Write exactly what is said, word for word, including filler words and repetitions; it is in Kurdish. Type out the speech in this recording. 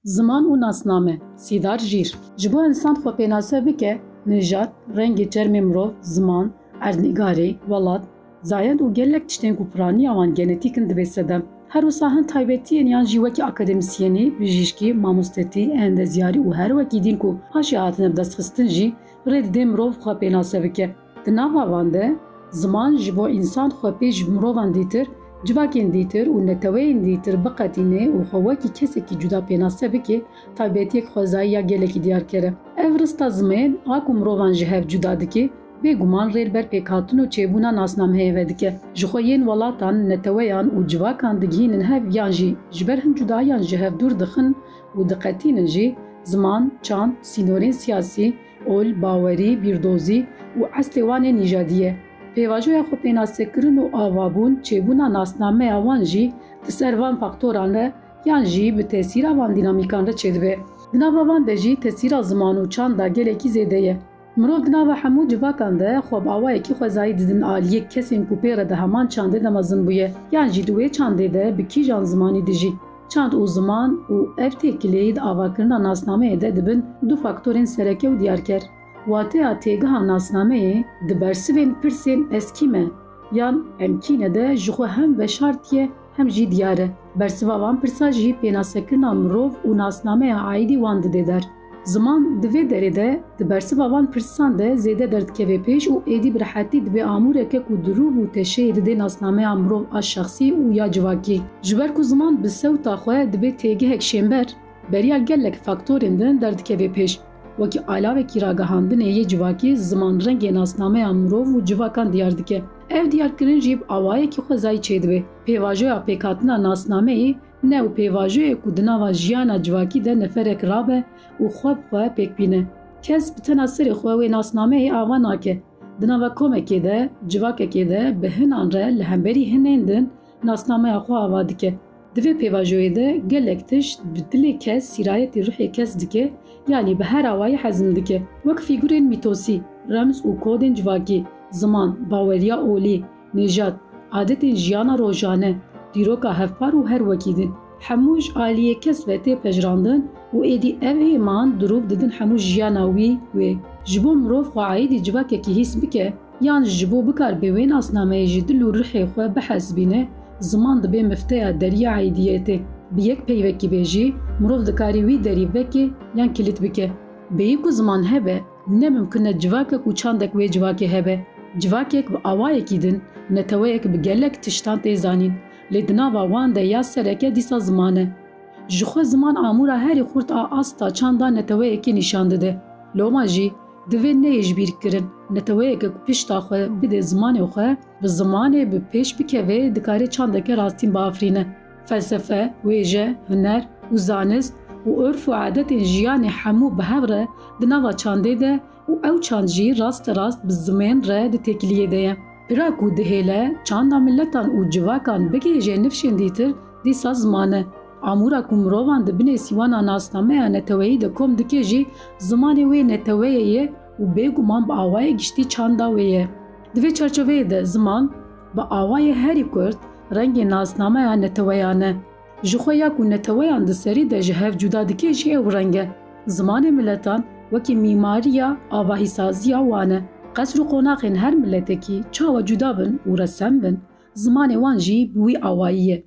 Ziman û nasname, Sîdar Jîr. Ji bo însan xwe pênase bike, nijad, rengê çermê mirov, ziman, erdnîgarê, welat, zayend û gelek tiştên ku piraniya wan genetîk in dibe sedem. Her wisa hin taybetiyên yan jî wekî akademîsyenî, bijîşkî, mamostetî, endezyarî û her wekî dîn ku paşê hatine bidestxistin jî rê dide mirov xwe pênase bike. Di nava van de, ziman ji bo însan xwe pêş mirovan dîtir, civakên dîtir û neteweyên dîtir biqetîne û xwe wekî kesekî cuda pênase bike, taybetiyek xwezayî ya gelekî diyar kere. Ev rista zimên a ku mirovan ji hev cuda dike, bêguman rê li ber pêkhatin û çêbûna nasnameyê vedike. Ji xwe yên welatan, neteweyan û civakan digihînin hev yan jî ji ber hin cudayiyan ji hev dûr dixin û diqetînin jî, ziman, çand, sînorên siyasî, ol, bawerî, bîrdozî û eslê wan ê nîjadî ye. Pêvajoya xwe pênasekirin û avabûn, çêbûna nasnameya wan jî di ser van faktoran re yan jî bi tesîra van dînamîkan re çêdibe. Di nava van de jî tesîra ziman û çanda gelekî zêde ye. Mirov di nava hemû civakan de xwe bi awayekî xwezayî didin aliyê kesên ku pê re di heman çandê de mezin bûye, yan jî di wê çandê de bi kîjan zimanî dijî. Çand û ziman û ev têkilî di avakirina nasnameyê de dibin du faktorên sereke û diyarker. Wateya têgiha nasnameyê di bersivên pirsên ez kî me yan em kî ne de ji xwe hem veşartiye hem jî diyar e. Bersiva van pirsa jî pênasekirina mirov û nasnameya aîdî wan dide der. Ziman di vê derê de di bersiva van pirsan de zêde derdikeve pêş û êdî bi rehetî dibe amûreke ku dirûv û teşeyê dide nasnameya mirov a şexsî û ya civakî. Ji ber ku ziman bi sewta xwe dibe têgihek şênber, beriya gelek faktorên din derdikeve pêş. Wekî alavekî ragihandinê yê civakî, ziman rengê nasnameya mirov û civakan diyar dike. Ev diyarkirin jî bi awayekî xwezayî çêdibe. Pêvajoya pêkhatina nasnameyê ne û pêvajoyê ku di nava jiyana civakî de neferek rabe û xwe bi xwe pêk bîne. Kes bi tena serê xwe wê nasnameyê ava nake. Di nava komekê de, civakekê de bi hinan re li hemberî hinên din nasnameya xwe ava dike. Di vê pêvajoyê de gelek tişt bi dilê kes sîrayetê ruhê kes dike, yanî bi her awayî hezm dike. Wek fîgurên mîtosî, remz û kodên civakî, ziman, baweriya olî, nêjad, adetên jiyana rojane, dîroka hevpar û her wekî din. Hemû ji aliyê kes ve tê pejirandin û êdî ev hêman dirûv didin hemû jiyana wî wê. Ji bo mirov xwe aîdî civakekî hîs bike, yan ji bo bikaribe wê nasnameyê ji dil û ruhê xwe bihesibîne, ziman dibe mifteya derî ya aîdiyetê. Bi yek peyvekî be jî, mirov dikarî wî derî veke yan kilît bike. Bêyî ku ziman hebe, ne mimkun e civakek û çandek wê civakê hebe. Civakek bi awayekî din, neteweyek bi gelek tiştan tê zanîn. Lê di nava wan de ya sereke dîsa ziman e. Ji xwe ziman amûra herî xurt a asta çanda neteweyekê nîşan dide. Loma jî divê neyê ji bîr kirin. Neteweyeke ku pişta xwe bide zimanê xwe, bi zimanê bi pêş bikeve, dikare çandeke rastîn biafirîne. Felsefe, wêje, huner û zanist û urf û adetên jiyanê hemû bi hev re di nava çandê de û ew çand jî rasterast bi zimên re di têkiliyê de ye. Pira ku dihêle çanda miletan û civakan bigihêje nifşên dîtir, dîsa ziman e. Amûra ku mirovan di binê sîwana nasnameya neteweyî de kom dike jî zimanê wê neteweyê ye û bêguman bi awayê giştî çanda wê ye. Di vê çarçoveyê de ziman bi awayê herî kurt rengê nasnameya neteweyan e. Ji xwe ya ku neteweyan di serî de ji hev cuda dike jî ew reng e. Zimanê miletan wekî mîmariya avahîsaziya wan e. Qesr û qonaxên her miletekî çawa cuda bin û resem bin, zimanê wan jî bi wî awayî ye.